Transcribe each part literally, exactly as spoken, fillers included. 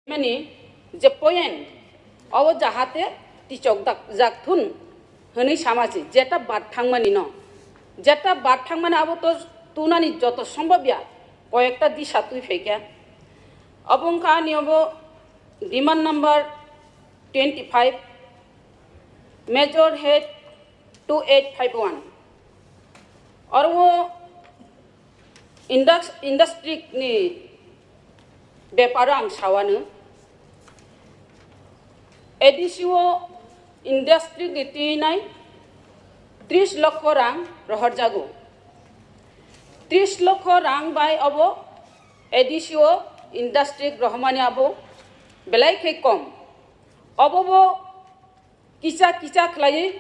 mani je point, obo jahate tichok dak-, jak thun hwnwi sama se, jeta bad thangmani no. Jeta bad thangmani abo to tunani joto sombhob ya, koyekta disa twi phaikha. Obo wngkha ani obo demand number twenty five, major head two eight five one. Oro indus-, industry ni beparo ang sawano. A D C o industry ni twinai tris lokho rang rohorjago. Tris lokho rang bai obo A D C o industry rohormani abo belai khe kom. Obo bo kisa kisa khlaiwi,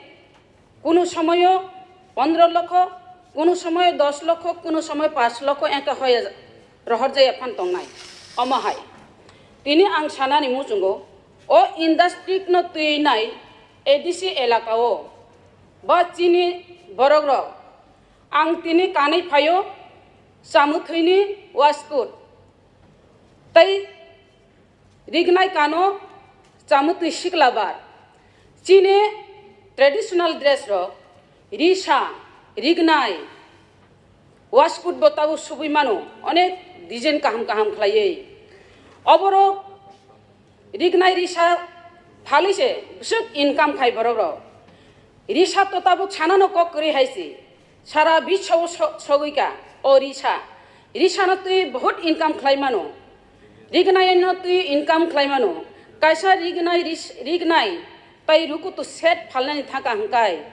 kunu somoyo pondro lokho, kunu somoyo dos lokho, kunu somoyo panch lokho engkha hoya rohorjaya phan tongnai. Omo hai tini ang sanani muchungo, o industry no twi nai A D C elaka o ba chini borok rok ang tini kanwi phaio, chamwi thwini waskut tei rignai kano chamwi twi siklabar. Chini traditional dress rok risa, rignai, waskut bo tabuk subui mano, onek design kaham kaham khlaiwi. Oborok rignai risa phalwi se bwswk income khai borok rok. Risa to tabuk sanano kok kwrwi hai se. Sara bisao so-, sogwi ka o risa. Risano twi bahut income khlai mano. Rignaino twi income khlai mano. Kaisa rignai ris-, rignai tai rukutu set phalnani thangka hwnkhe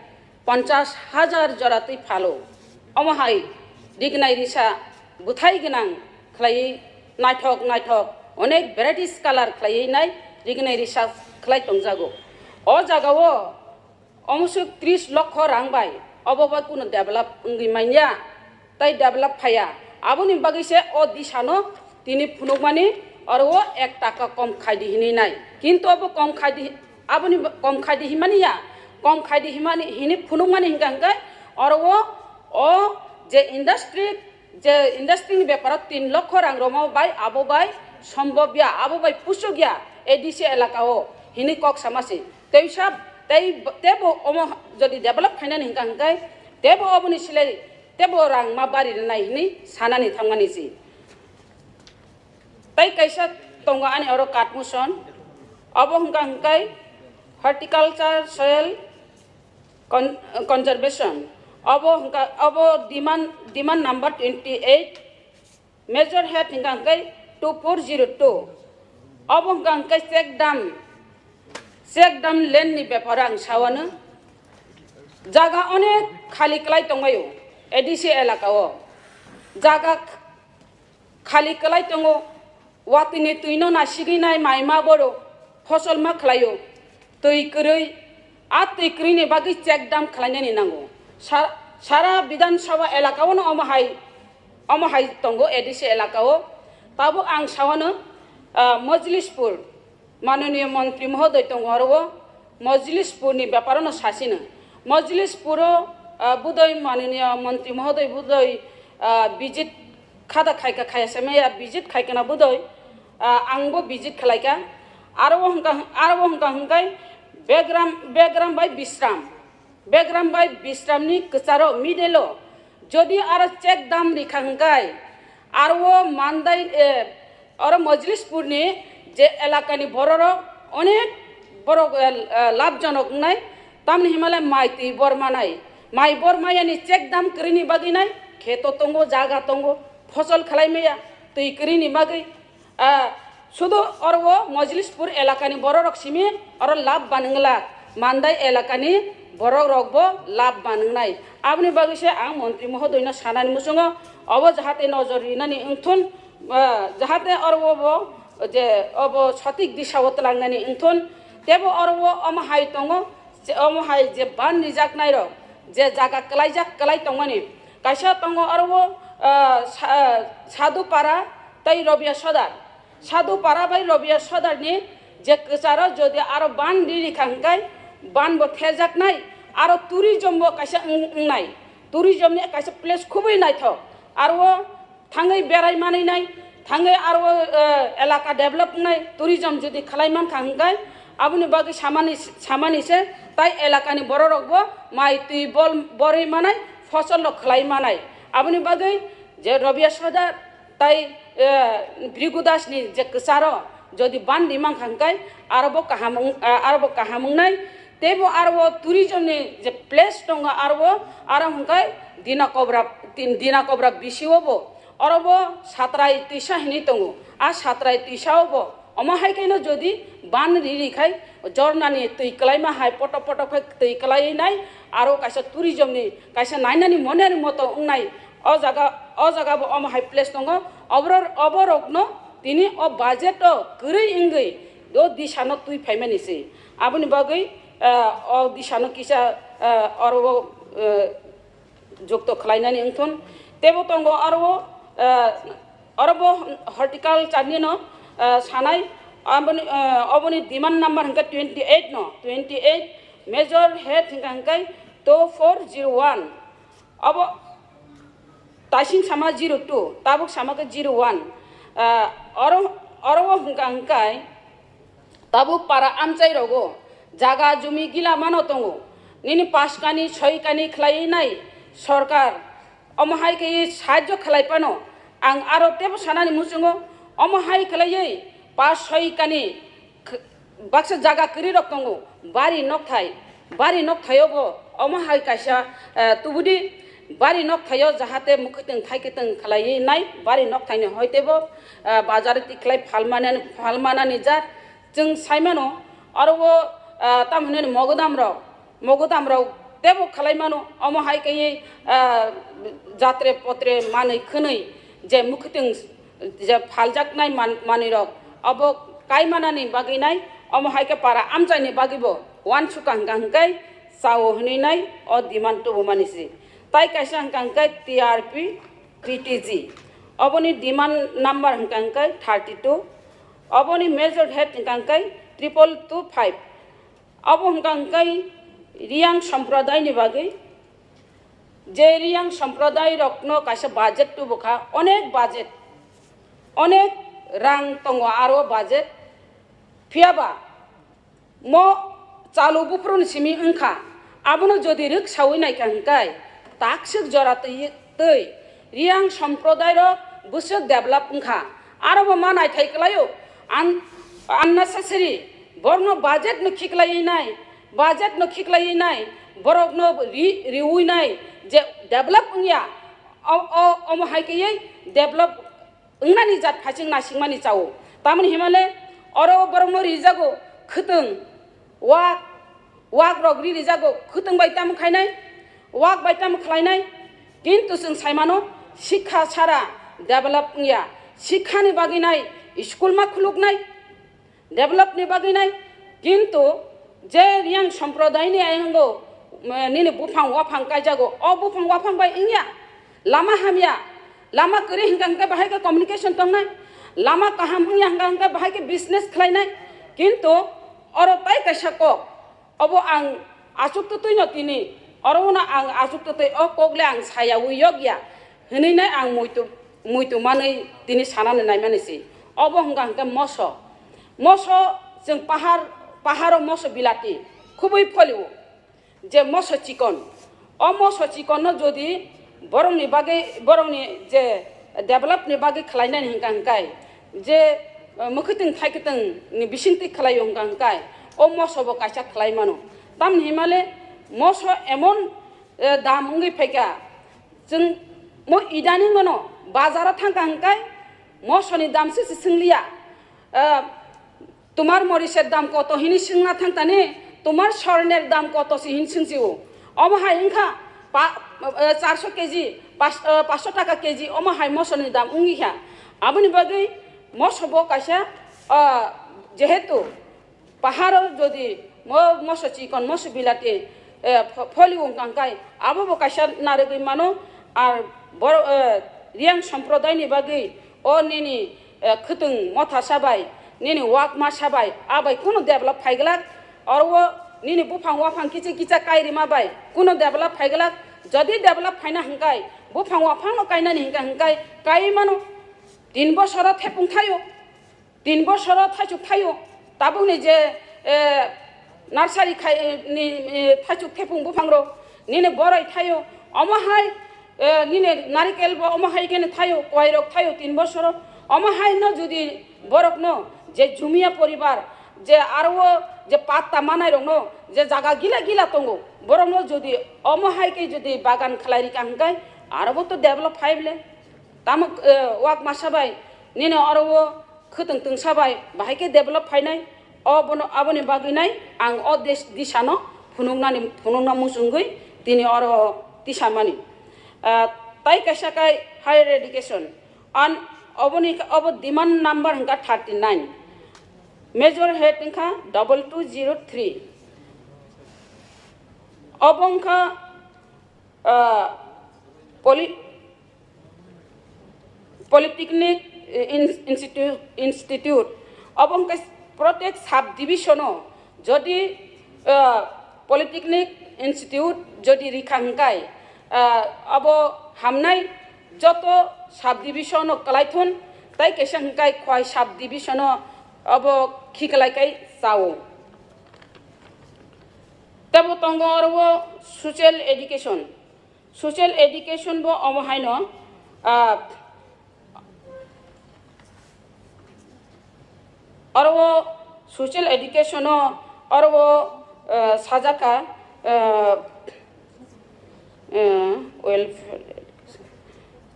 ponchash hajar jora twi phalo. Omo hai rignai risa bwthai gwnang khlaiwi naithok naithok onek varieties colour khlaiwi nai rignai risa khlai tongjago. O jagao Omo swk tris lokho rang bai, obo bai kunu develop wngwi manya, tai develop phaiya. Aboni bagwi se o disano tini phunukmani oro o ek taka kom khaidi hinwi nai. Kintu obo kom khaidi, aboni ba-, kom khaidi hinmani ya, kom khaidi hinmani, hini phunukmani hingka hingkai oro o, o je industry, je industry ni beparo tin lokho rang romo bai, abo bai sombobya, abo bai pusukya A D C elaka o hini kok sama se. Teisa, tei, tebo omo jodi develop khainani hingka hingkai, tebo oboni silai, tebo rang ma bari rwnai hini sanani thangmani se. Tei kaisa tongo ani oro katmuson, obo hingka hingkai horticulture soil Con-, conservation. Obo hingka, obo demand, demand number twenty eight, major head hingka hingkai two four zero two. Obo hingka hingkai check dam, check dam land ni beparo ang sawano. Jaga onek khali kwlai tongbaio A D C elaka o. Jaga khali kwlai tongo, watwini twino nasigwi nai mai ma borok fosol ma khlaio, twi kwrwi, a twi kwrwini bagwi check dam khlainani nango. Sa-, sara Bidhan Sabha elaka o no omo hai, omo hai tongo A D C elaka o. Tabuk ang sawano, ah, Mojlispur, Mananiya Montri Mohodoi tongo aro o Mojlispur ni beparo no sasino. Mojlispur o, ah, budoi Mananiya Montri Mohodoi budoi, ah, visit khada khaika khaya se maya visit khaikana budoi, ah, ang bo visit khlaika. Aro o hwnka, aro o hwnka hwnkai Begram, Begram bai Bisram. Begram bai Bisram ni kwcharo middle o jodi aro check dam rikha hwnkai, aro o Mandai, eh, oro Mojlispur ni je elaka ni bororok onek borok, eh, eh, labhjonok wngnai, tamni himale mai twi bor manai, mai bor mayani check dam kwrwini bagwi nai kheto tongo, jaga tongo, fosol khlai maya twi kwrwini bagwi. Ah, sudu oro o Mojlispur elakani bororok simi oro lab banwngla, Mandai elakani borok rok bo lab banwngnai. Aboni bagwi se ang montri mohodoino sanani muchungo, obo jahate nojor rinani wngthun, ah, jahate oro o bo je obo sotik disao twlangnani wngthun, tebo oro o omo hai tongo, je omo hai je ban rijaknai rok, je jaga kwlaijak kwlai tongmani, kaisa tongo oro o, ah, sa-, Sadhu Para tei Robia Sodar. Sadhu Para bai Robia Sodar ni je kwcharo jodi aro ban ri rikha hwnkhe ban bo thejaknai, aro tourism bo kaisa wng-, wngnai, tourism ni kaisa place khubui naithok, aro o thangwi berai manwi nai, Thangwi aro, eh, elaka develop wngnai, tourism jodi khlai mankha hwnkhe, aboni bagwi samani, samani se, tai elakani bororokbo mai twi bol borwi manai, fosol rok khlai manai. Aboni bagwi je Robia Sardar tai, eh, Bhrigu Das ni je kwcharo jodi ban di mankha hwnkhe, arobo kaham wng-, eh, arobo kaham wngnai. Teibo aro tourism ni je place tongo, aro, aro hwnkhe Dina Kobra, Dina Kobra bisi o bo, oro bo Satrai Twisa hinwi tongo. A Satrai Twisa o bo omo hai khe no jodi ban riri khai jorna ni twi kwlaima hai potok potok khai twi kwlai nai, aro kaisa tourism ni kaisa nainani monani moto wngnai. O jaga, o jaga bo omo hai place tongo. Oboro-, oborok no tini o budget o kwrwi wngwi o disa no twi phaimani se. Aboni bagwi, eh, o disa no kisa, eh, oro, eh, jukto khlainani wngthun. Tebo tongo aro, eh, oro bo horticulture ni no, eh, sanai, aboni, eh, oboni demand number hwnkhe twenty eight no, twenty eight, major head hwnkha hwnkhe two four zero one. Obo taising sama zero two, tabuk sama khe zero one. Ah, oro, oro o hwnkha hwnkhe tabuk para amchai rogo jaga jumi gila mano tongo. Nini paskani, soikani khlaiwi nai sorkar. Omo hai khe sahajyo khlai phano ang aro tebo sanani muchungo, omo hai khlaiwi pas soikani K-, baksa jaga kwrwi rok tongo, bari nokthai, bari nokthaio bo omo hai kaisa, eh, tubudi bari nokthaio jahate mwkhwtwng thaikitwng khlaiwi nai bari nokthaini hoite bo, eh, bazar tikhlai phalmani, phalmanani jat chwng saimano oro o, eh, tamo hinani mogodam rok. Mogodam rok tebo khlai mano, omo hai khe, ah, jatre potre manwi khwnwi je mwkhwtwng je phaljaknai man-, manwi rok obo kai manani bagwi nai, omo hai khe para amchaini bagwi bo uansukha hwnkha hwnkhe chao hwnwi nai o demand tubumani se. Tai kaisa hwnkha hwnkhe T R P T T G, oboni demand number hwnkha hwnkhe thirty two, oboni major head hwnkha hwnkhe triple two five. Abo hwnkha hwnkhe Riyang somprodai ni bagwi, je Riyang somprodai rokno kaisa budget tubu kha, onek budget, onek rang tongo aro budget, phiyaba mo chalu buphuru ni simi wngkha, abono jodi rwksawi naikha hwnkhe takswk jora twi twi Riyang somprodai rok bwswk develop wngkha, aro bo ma naithai kwlaio. An-, unnecessary borokno budget no khiklaiwi nai, budget no khiklaiwi nai, borokno ri-, riwi nai je develop wngya, o, o, omo hai khe develop wngnani jat phaising naisingmani chao. Tamoni himale oro borokno rijago khwtwng, wak, wak rok ri rijago, khwtwng bai tamo khainai, wak bai tamo khlainai, kintu chwng saimano sikha sara develop wngya, sikhani bagwi nai school ma khuluknai, develop ni bagwi nai, kintu je Riyang somprodai ni ayang go, eh, nini buphang waphang kaijago, o buphang waphang bai wngya, lama hamya, lama kwrwi hwnkha hwnkhe bahai khe communication tongnai, lama kaham wngya hwnkha hwnkhe bahai khe business khlainai, kintu oro tai kaisa kok, obo ang achuk twtwi no tini, oro no ang achuk twtwi o kok le ang sayawi yokya hwnwi nai ang muitu, muitu manwi tini sanani naimani se. Obo hwnkha hwnkhe moso, moso chwng pahar, paharo moso bilati khubui pholio. Je moso chikon, o moso chikonno jodi borokni bagwi, borokni je developni bagwi khlainani hwnkha hwnkhe, je, eh, mwkhwtwng thaikitwng ni bisingtwi khlaio hwnkha hwnkhe, o moso bo kaisa khlai mano. Tamni himale moso emon, eh, dam wngwi phaikha, chwng mo idaningono bazaro thangkha hwnkhe mosoni dam se se swngliya. Eh, Tomar morisor dam koto hini swngna thangtani, tomar sorner dam koto se hini swngsi o. Omo hai wngkha pa-, eh, charso keji, pas-, eh, paso taka keji, omo hai mosoni dam wngkha. Aboni bagwi moso bo kaisa, ah, jehetu paharo jodi mo-, moso chikon, moso bilati, eh, pho-, pholi wngkha hwnkhe, abo bo kaisa narwgwi mano, ar boro, eh, Riyang somprodai ni bagwi o nini, eh, khwtwng motha sabai, nini wakma sabai, abai kunu develop phaiglak, oro o nini buphang waphang kicha kicha kairima bai kunu develop phaiglak, jodi develop phaina hwnkhe, buphang waphang no kainani hwnkhe, hwnkhe kai mano. Tin bosoro thepung thaio, tin bosoro thaichuk thaio, tabukni je, eh, nursery khai, eh, ni, eh, thaichuk thepung buphangrok, nini boroi thaio, omo hai, eh, nini narikel bo omo hai khe thaio, koirok thaio tin bosoro, omo hai no jodi borokno je jumia poribar, je aro o je patta manairokno je jaga gila gila tongo, borokno jodi omo hai khe jodi bagan khlai rika hwnkhe aro bo to develop phai bole. Tamo, eh, wak masa bai nini oro o khwtwng twngsa bai bahai khe develop phainai, o bono, aboni bagwi nai ang o des-, disano phunuknani, phunukna muchungwi tini oro tisamani. Ah, tai kaisa kai higher education, an oboni, obo demand number hwnkha thirty nine, major head hwnkha double two zero three. Obo wngkha, ah, poli-, Polytechnic in-, Institu-, Institute. Obo hwnkhe protek sub division o jodi, ah, Polytechnic Institute jodi rikha hwnkhe, ah, abo hamnai joto sub division o kwlaithun, tai kaisa hwnkhe khwai sub division o abo khiklai kai chao. Tebo tongo oro o social education. Social education bo omo haino, ah, oro o social education o oro o, ah, sajaka, ah, ah, welfare.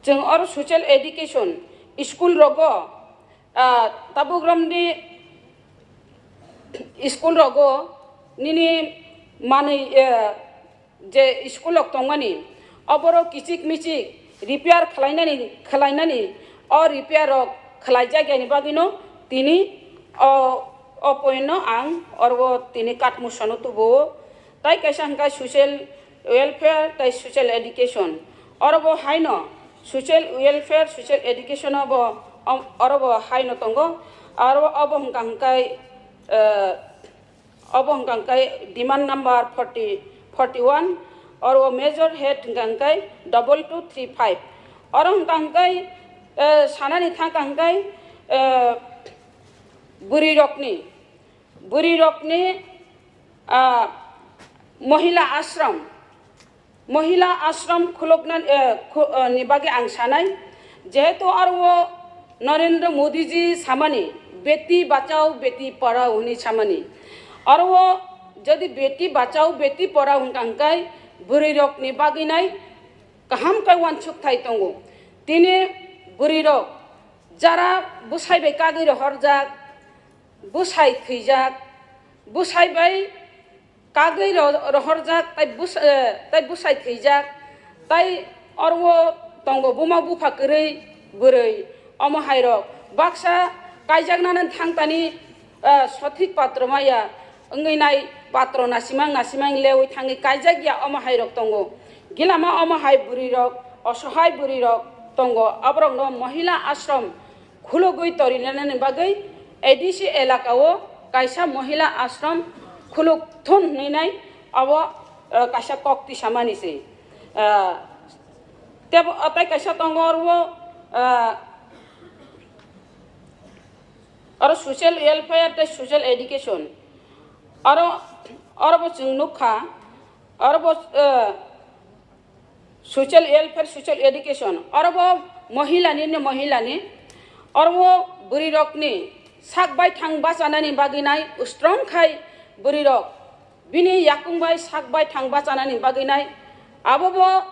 Chwng oro social education school rogo, ah, tabuk romni school rogo nini manwi, ah, je school rok tongmani, oborok kichik michik repair khlainani, khlainani, o repair rok khlaijak yani bagwino tini o, o point no ang oro tini katmu sano tubuo. Tai kaisa hwnkha social welfare tai social education. Oro bo haino social welfare, social education o bo, om-, oro bo haino tongo. Aro obo hwnkha hwnkhe, eh, Obo hwnkha hwnkhe demand number forty, forty one, oro major head hwnkha hwnkhe double two three five. Oro hwnkha hwnkhe, eh, sanani thangkha hwnkhe, eh, bwrwirokni, bwrwirokni, ah, mohila ashram, Mohila ashram khulukna, eh, khu-, eh, ni bagwi ang sanai, jehetu aro o Narendra Modi ji samani, "Beti bachao, beti padhao" hwnwi samani. Aro o jodi beti bachao, beti padhao hwnkha hwnkhe bwrwirokni bagwi nai kaham khe uansukthai tongo. Tini bwrwirok jara bwsai bai kagwi rohorjak, bwsai thwijak, bwsai bai kagwi ro-, rohorjak tai bus-, eh, tai bwsai thwijak, tai oro tongo buma bupha kwrwi bwrwi, omo hairok baksa kaijaknani thangtani, eh, sothik patro maya wngwi nai patro nasimang nasimang lewi thangwi kaijak ya, omo hairok tongo. Gilama omo hai bwrwirok, osohai bwrwirok tongo, aborokno mohila ashram khulugwi torinani bagwi A D C elaka o kaisa mohila ashram khuluk thun hwnwi nai abo, eh, kaisa kok tisamani se. Eh, tebo, ah, tai kaisa tongo oro, eh, oro social welfare tei social education. Oro, oro bo chwng nukha, oro bo, eh, social welfare, social education, oro bo mohilani, ni mohilani, oro bo bwrwirokni sak baithang bachanani bagwi nai strong khai bwrwirok bini yakung bai sak baithang bachanani bagwi nai. Abo bo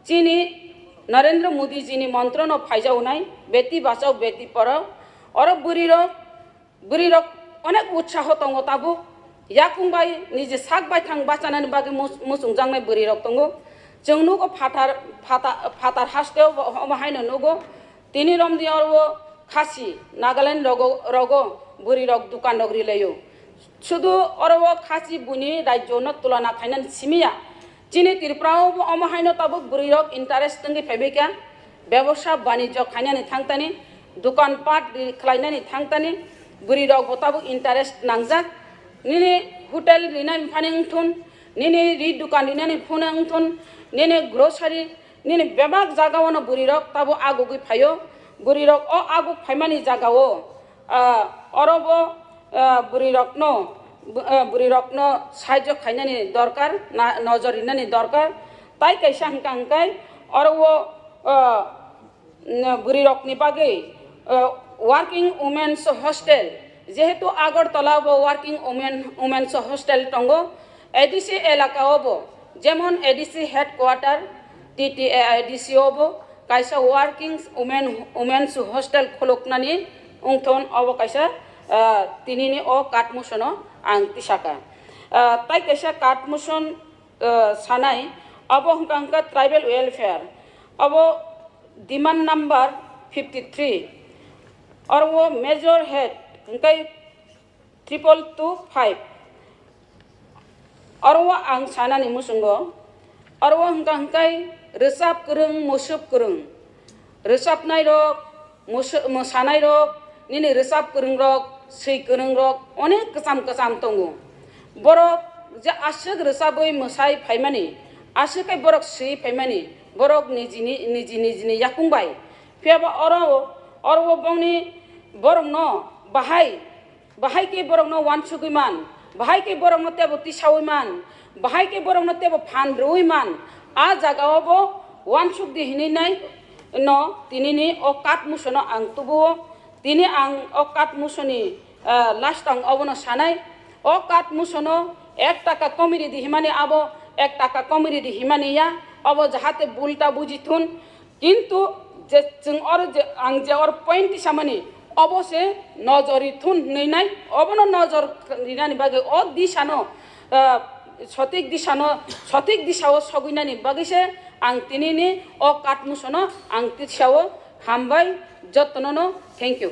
chini Narendra Modi ji ni montro no phaijak nai, "Beti bachao, beti padhao." Oro bwrwirok Bwrwirok onek utsaho tongo tabuk. Yakung bai niji sak baithang bachanani bagwi mus-, muchungjaknai bwrwirok tongo. Chwng nugo phatar, phata-, phatar hasteo bo omo haino nugo. Tini romni oro khasi Nagaland rogo, rogo bwrwirok dukan rok rilaio. Sudu oro o khasi buini rajyo no tulana khainani simiya. Chini Tripura o bo omo haino tabuk bwrwirok interest wngwi phaibaikha, bebosa banijyo khainani thangtani, dukan pat ri-, khlainani thangtani, bwrwirok bo tabuk interest nangjak. Nini hotel rinani phani wngthun, nini ri dukan rinani phone wngthun, nini grocery, nini bebak jagao no bwrwirok tabuk agugwi phaio. Bwrwirok o aguk phaimani jagao, ah, orobo, ah, bwrwirokno, bw-, ah, bwrwirokno sahajyo khainani dorkar, na-, nojor rinani dorkar. Tai kaisa hwnkha hwnkhe oro o, ah, n-, bwrwirokni bagwi, ah, working women's hostel, jehetu Agartala bo working women, women's hostel tongo, A D C elaka o bo, jemon A D C headquarter, T T A I D C o bo kaisa working women, women's hostel khuluknani wngthon obo kaisa, ah, tinini o kat musono ang tisaka. Ah, tai kaisa kat muson, ah, sanai, abo hwnkha hwnkha tribal welfare, abo demand number fifty three, oro o major head hwnkhe triple two five. Oro o ang sanani muchungo, oro o hwnkha hwnkhe rwchap kwrwng, musuk kwrwng, rwchapnairok, musu-, mwsanairok, nini rwchap kwrwngrok, swi kwrwngrok onek kwcham kwcham tongo. Borok je aswk rwchabwi mwsai phaimani, aswk khe borok swi phaimani, borok nijini, niji nijini yakung bai. Phiya ba oro, oro o bongni borokno bahai, bahai khe borokno wansugwi man, bahai khe borokno teibo tisaui man, bahai khe borokno teibo phan rwui man. A jaga o bo wansuk di hinwi nai no tinini o kat musono ang tubuo. Tini ang o kat musoni, ah, last ang obono sanai. O kat musono ek taka komi ridi himani abo ek taka komi ridi himani ya, obo jahate bulta buji thun. Kintu je chwng oro je ang je oro point tisamani obo se nojori thun hinwi nai, obono nojor rinani bagwi o disano, ah, sotik disano, sotik disao sogwinani bagwi se ang tinini o kat musono ang tisao hambai jotonono, thank you.